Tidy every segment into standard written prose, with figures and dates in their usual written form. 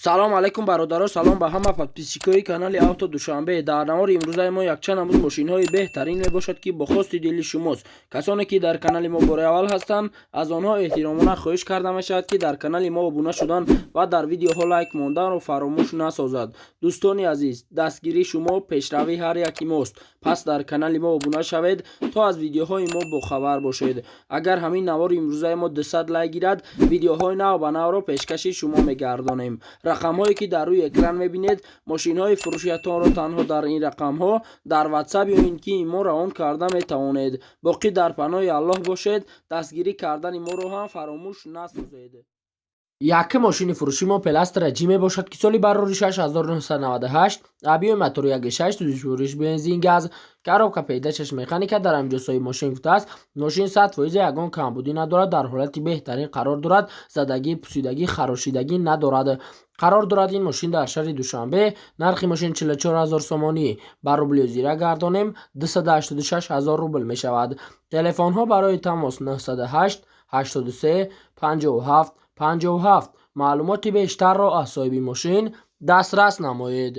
Салом алейкум, бародаро, салом ба ҳама подписчикои канали Авто Душанбе. Дар навори имрӯзаи мо якчанд намуд мошинҳои беҳтарин мебошад, ки бо хости дили шумост. Касоне ки дар канали мо бори аввал ҳастанд, аз онҳо эҳтиромона хоҳиш карда мешавад, ки дар канали мо обуна шудан ва дар видеоҳо лайк монданро фаромӯш насозад. Дӯстони азиз, дастгирии шумо пешравии ҳар яки мост, пас дар канали мо обуна шавед, то аз видеоҳои мо бохабар бошед. Агар ҳамин навори имрӯзаи мо 200 лайк гирад, видеоҳои нав ба навро пешкаши шумо мегардонем. Рақамҳое ки дар рӯи экран мебинед, мошинҳои фурӯшиятонро танҳо дар ин рақамҳо дар Ватсап ё ин ки имо равон карда метавонед. Боқӣ дар паноҳи Аллоҳ бошед, дастгирӣ кардани моро ҳам фаромӯш насозед. Якум мошини фурӯши мо Опел Астра Ҷи мебошад, ки соли барори 6998, объёми мотори 1.6, сӯзишвориш бензин, газ, коробка передач механика. Дар ҳамин соҳиби мошин гуфтааст, мошин 100%, ягон камбудӣ надорад, дар ҳолати беҳтарин қарор дорад, задагӣ, пусидагӣ, харошидагӣ надорад. Қарор дорад ин мошин дар шаҳри Душанбе. Нархи мошин 44 ҳазор сомонӣ, ба рубли озира гардонем, 286 ҳазор рубл мешавад. Телефонҳо барои тамос 908 83 57 57. Маълумоти бештарро аз соҳиби мошин дастрас намоед.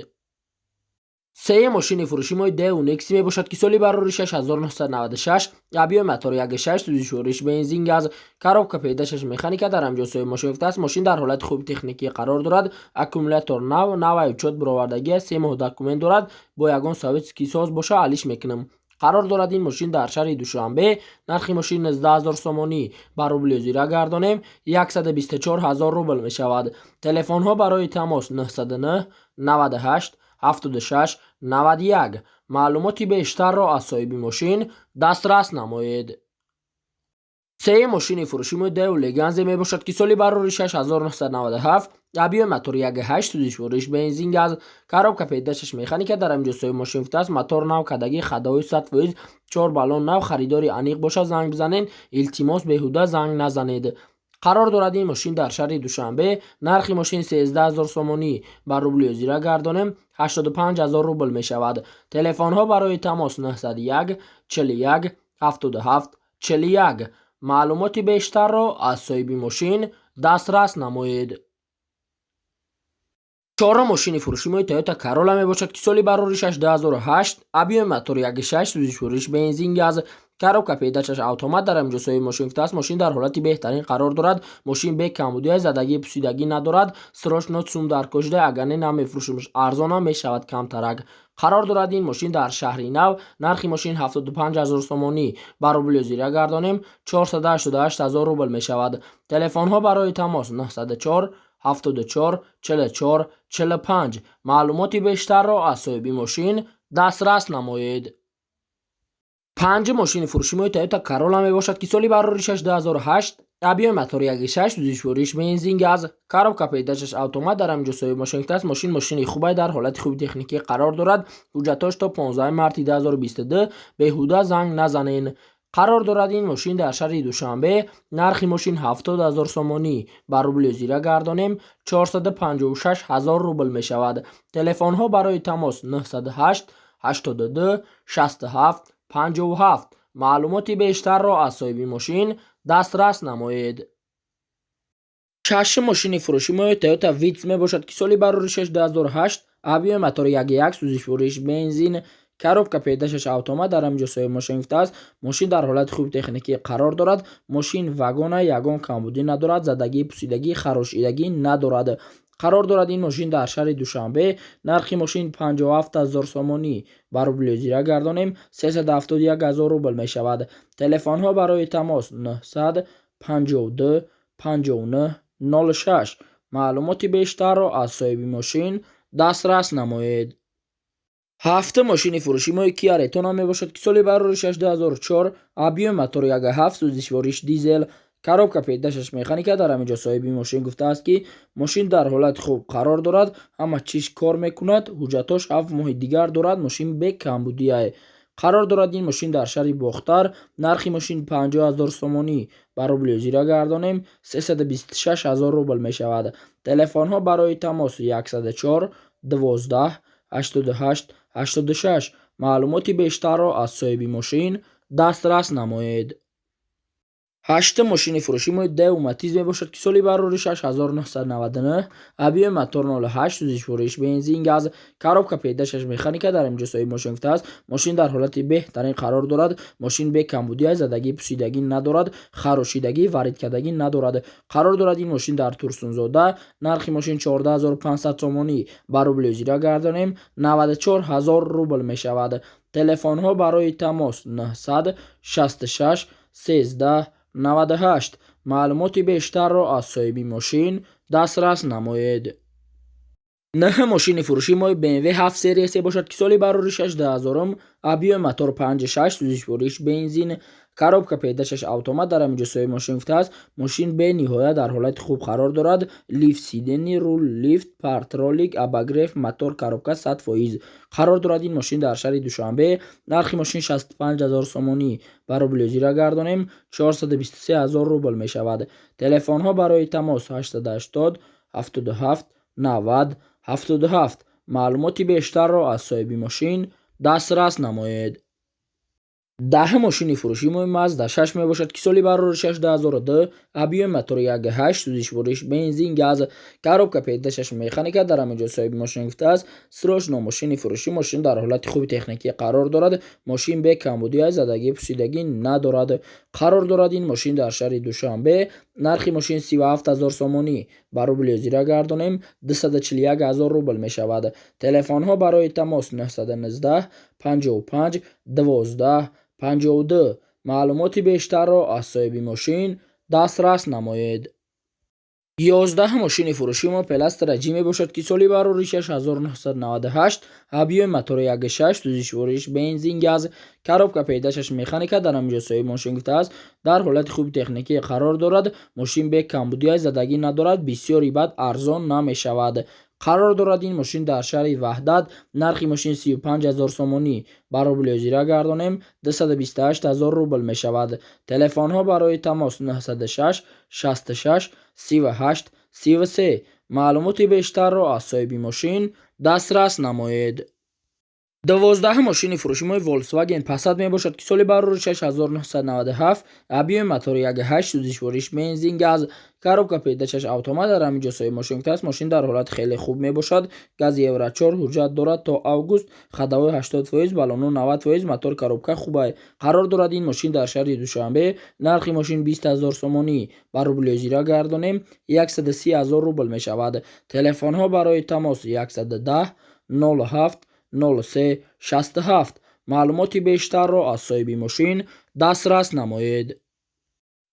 Сеюм мошини фурӯши мо Деу Некси мебошад, ки соли барори 6996, объёми мотори 1.6, сӯзишвориш бензин, газ, коробка передач механика. Дар ҳамҷо соҳиби мошин гуфтааст, мошин дар ҳолати хуби техникӣ қарор дорад, аккумулятор нав, навай учёт баровардагӣ, 3 моҳ документ дорад, бо ягон советский соз боша, алиш мекунам. Қарор дорад ин мошин дар шаҳри Душанбе. Нархи мошин 19 ҳазор сомонӣ, ба рубли озира гардонем, 124 ҳазор рубл мешавад. Телефонҳо барои тамос 909 98 76 91. Маълумоти бештарро аз соҳиби мошин дастрас намоед. Сеюм мошини фурӯши мо Деу Леганзе мебошад, ки соли барори 6997, объёми мотори 1.8, сӯзишвориш бензин, газ, коробка передач механика. Дар ҳамин ҷо соҳиби мошин гуфтааст, мотор нав кардагӣ, ходовой 100%, чор баллон нав. Харидори аниқ бошад, занг бизанед, илтимос, беҳуда занг назанед. Қарор дорад ин мошин дар шаҳри Душанбе. Нархи мошин 13 000 сомонӣ, ба рубли озира гардонем, 85 ҳазор рубл мешавад. Телефонҳо барои тамос 901 41 77 41. Маълумоти бештарро аз соҳиби мошин дастрас намоед. Чорум мошини фурӯши мои Тойота Карола мебошад, ки соли бароришаш 2008, объёми мотори 1.6, сӯзишвориш бензин, газ, коробка передач автомат. Дар ҳамин ҷо соҳиби мошин гуфтааст, мошин дар ҳолати беҳтарин қарор дорад, мошин бе камбудия, задагӣ, пусидагӣ надорад, срочно сум даркор шуда, агар не, намефурӯшем, арзонам мешавад камтарак. Қарор дорад ин мошин дар шаҳри Нав. Нархи мошин 75 ҳазор сомонӣ, ба рубли озира гардонем, 488 ҳазор рубл мешавад. Телефонҳо барои тамос 904 74 44 45. Маълумоти бештарро аз соҳиби мошин дастрас намоед. Панҷум мошини фурӯши мои Тойота Карола мебошад, ки соли бароришаш 2008, объёми мотори 1.6, сӯзишвориш бензин, газ, коробка передач автомат. Дар ҳамин ҷо соҳиби мошин гуфтааст, мошин мошини хубай, дар ҳолати хуби техникӣ қарор дорад, ҳуҷҷатҳош то 15 марти 2022, беҳуда занг назанен. Қарор дорад ин мошин дар шаҳри Душанбе. Нархи мошин 70 ҳазор сомонӣ, ба рубли озира гардонем, 456 ҳазор рубл мешавад. Телефонҳо барои тамос 908 82 67 57. Маълумоти бештарро аз соҳиби мошин дастрас намоед. Шашум мошини фурӯши мои Тойота Витс мебошад, ки соли бароришаш 2008, объёми мотори 1.1, сӯзишвориш бензин, коробка передач автомат. Дар ҳамин ҷо соҳиби мошин гуфтааст, мошин дар ҳолати хуби техникӣ қарор дорад, мошин вагона, ягон камбудӣ надорад, задагӣ, пусидагӣ, харошидагӣ надорад. Қарор дорад ин мошин дар шаҳри Душанбе. Нархи мошин 57 ҳазор сомонӣ, ба рубли озира гардонем, 371 ҳазор рубл мешавад. Телефонҳо барои тамос 952 59 06. Маълумоти бештарро аз соҳиби мошин дастрас намоед. Ҳафтум мошини фурӯши мои Киа Ретона мебошад, ки соли бароришаш 2004, объёми мотори 1.7, сӯзишвориш дизел, коробка передач механика. Дар ҳамин ҷо соҳиби мошин гуфтааст, ки мошин дар ҳолати хуб қарор дорад, ҳама чиз кор мекунад, ҳуҷҷатҳош 7 моҳи дигар дорад, мошин бекамбудия. Қарор дорад ин мошин дар шаҳри Бохтар. Нархи мошин 50 ҳазор сомонӣ, ба рубли озира гардонем, 326 ҳазор рубл мешавад. Телефонҳо барои тамос 104 12 88 86. Маълумоти бештарро аз соҳиби мошин дастрас намоед. Ҳаштум мошини фурӯши мо Дэу Матиз мебошад, ки соли барори 6999, объёми мотор 08, сӯзишвориш бензин, газ, коробка ПД шаш механика. Дар инҷо соҳиби мошин гуфтааст, мошин дар ҳолати беҳтарин қарор дорад. Мошин бе камбудия, задагӣ, пусидагӣ надорад, харошидагӣ, варидкардагӣ надорад. Қарор дорад ин мошин дар Турсунзода. Нархи мошин 14 500 сомонӣ, ба рубли озира гардонем, 94 000 рубл мешавад. Телефонҳо барои тамос 966 13 98. Маълумоти бештарро аз соҳиби мошин дастрас намоед. Нӯҳ мошини фурӯши мои BMW 7 серия се бошад, ки соли барори 6000, объёми мотор 56, сӯзишвориш бензин, коробка ПД шаш автомат. Дар ҳаминҷо соҳиби мошин гуфтааст, мошин бениҳоят дар ҳолати хуб қарор дорад: лифт сидений, рул лифт, парктроник, обогрев, мотор, коробка 100%. Қарор дорад ин мошин дар шаҳри Душанбе. Нархи мошин 65 000 сомонӣ, ба рубли озира гардонем, 423 000 рубл мешавад. Телефонҳо барои тамос 880 77 90 77. Маълумоти бештарро аз соҳиби мошин дастрас намоед. Даҳ мошини фурӯши мои Мазда 6 мебошад, ки соли барори 6002, объёми мотори 1.8, сӯзишвориш бензин, газ, коробка ПД шаш механика. Дар ҳаминҷо соҳиби мошин гуфтааст, срочно мошини фурӯшӣ, мошин дар ҳолати хуби техникӣ қарор дорад, мошин бе камбудия, задагӣ, пусидагӣ надорад. Қарор дорад ин мошин дар шаҳри Душанбе. Нархи мошин 37 000 сомонӣ, ба рубли озира гардонем, 241 000 рубл мешавад. Телефонҳо барои тамос 919 55 12 52. Маълумоти бештарро аз соҳиби мошин дастрас намоед. 11 мошини фурӯши мо Опел Астра Ҷи мебошад, ки соли барори 6998, объёми мотори 1.6, сӯзишвориш бензин, газ, коробка ПД шаш механика. Дар ҳаминҷо соҳиби мошин гуфтааст, дар ҳолати хуби техникӣ қарор дорад, мошин бе камбудия, задагӣ надорад, бисёри бад арзон намешавад. Қарор дорад ин мошин дар шаҳри Ваҳдат. Нархи мошин 35 000 сомонӣ, ба рубли озира гардонем, 228 000 рубл мешавад. Телефонҳо барои тамос 906 66 38 33. Маълумоти бештарро аз соҳиби мошин дастрас намоед. 12 мошини фурӯши мои Volkswagen Passat мебошад, ки соли барори 6997, объёми мотори 1.8, сӯзишвориш бензин, газ, коробка ПД шаш автомат. Дар ҳаминҷо соҳиби мошин гуфтааст, мошин дар ҳолати хеле хуб мебошад, газ евро 4, ҳуҷҷат дорад то август, ходовой 80%, баллону 90%, мотор, коробка хубай. Қарор дорад ин мошин дар шаҳри Душанбе. Нархи мошин 20 000 сомонӣ, ба рубли озира гардонем, 130 000 рубл мешавад. Телефонҳо барои тамос 110 07 03 67. Маълумоти бештарро аз соҳиби мошин дастрас намоед.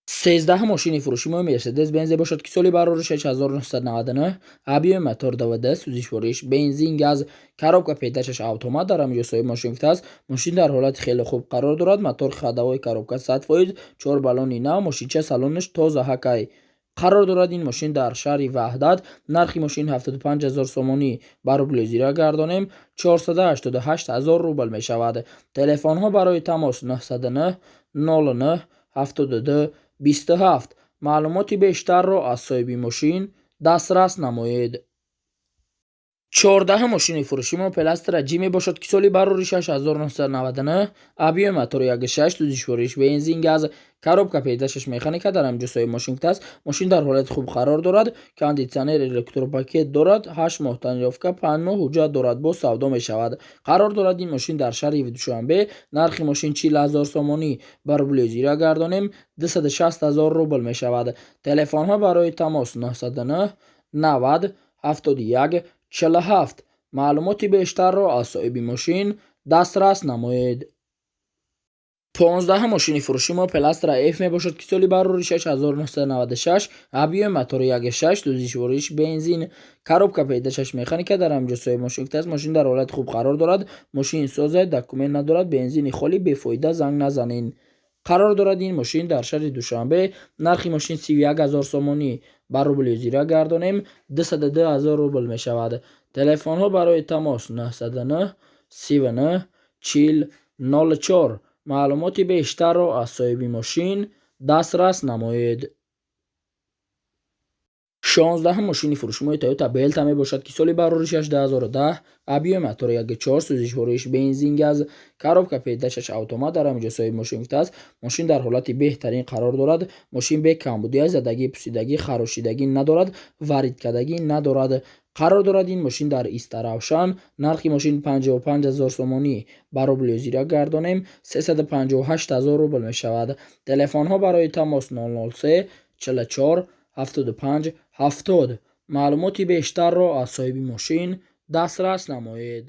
13 мошини фурӯши мо Мерседес Бенз бошад, ки соли барори 6999, объёми мотор 92, сӯзишвориш бензин, газ, коробка ПД шаш автомат. Дар ҳаминҷо соҳиби мошин гуфтааст, мошин дар ҳолати хеле хуб қарор дорад, мотор, ходовой, коробка 100%, чор баллони нав, мошинча салонаш тоза ҳакай. Қарор дорад ин мошин дар шаҳри Ваҳдат. Нархи мошин 75 000 сомонӣ, ба рубли озира гардонем, 488 000 рубл мешавад. Телефонҳо барои тамос 909 09 72 27. Маълумоти бештарро аз соҳиби мошин дастрас намоед. 14 мошини фурӯши мо Опел Астра Ҷи мебошад, ки соли барори 6999, объёми мотори 1.6, сӯзишвориш бензин, газ, коробка ПД шаш механика. Дар ҳаминҷо соҳиби мошин гуфтааст, мошин дар ҳолати хуб қарор дорад, кондитсионер, электропакет дорад, 8 моҳ тонировка, 5 моҳ ҳуҷҷат дорад, боз савдо мешавад. Қарор дорад ин мошин дар шаҳри Душанбе. Нархи мошин 40 000 сомонӣ, ба рубли озира гардонем, 260 000 рубл мешавад. Телефонҳо барои тамос 909 90 71 47. Маълумоти бештарро аз соҳиби мошин дастрас намоед. 15 мошини фурӯши мо Опел Астра Ф мебошад, ки соли барори 6996, объёми мотори 1.6, сӯзишвориш бензин, коробка ПД шаш механика. Дар ҳаминҷо соҳиби мошин гуфтааст, мошин дар ҳолати хуб қарор дорад, мошин соза, документ надорад, бензини холӣ, бефоида занг назанед. Қарор дорад ин мошин дар шаҳри Душанбе. Нархи мошин 31 000 сомонӣ, ба рубли озира гардонем, 202 000 рубл мешавад. Телефонҳо барои тамос 909 39 40 04. Маълумоти бештарро аз соҳиби мошин дастрас намоед. 16-ум мошини фурӯшимои Toyota Belta мебошад, ки соли бароришаш 2010, объёми мотори 1.4, сӯзишвориш бензин, газ, коробка передачаш автомат. Дар ҳамин ҷо соҳиби мошин гуфтааст, мошин дар ҳолати беҳтарин қарор дорад. Мошин бе камбудия, задагӣ, пусидагӣ, харошидагӣ надорад, варидкардагӣ надорад. Қарор дорад ин мошин дар Истаравшан. Нархи мошин 55 000 сомонӣ, ба рубли ҳозира гардонем, 358 000 рубл мешавад. Телефонҳо барои тамос 003 44 75 70. Маълумоти бештарро аз соҳиби мошин дастрас намоед.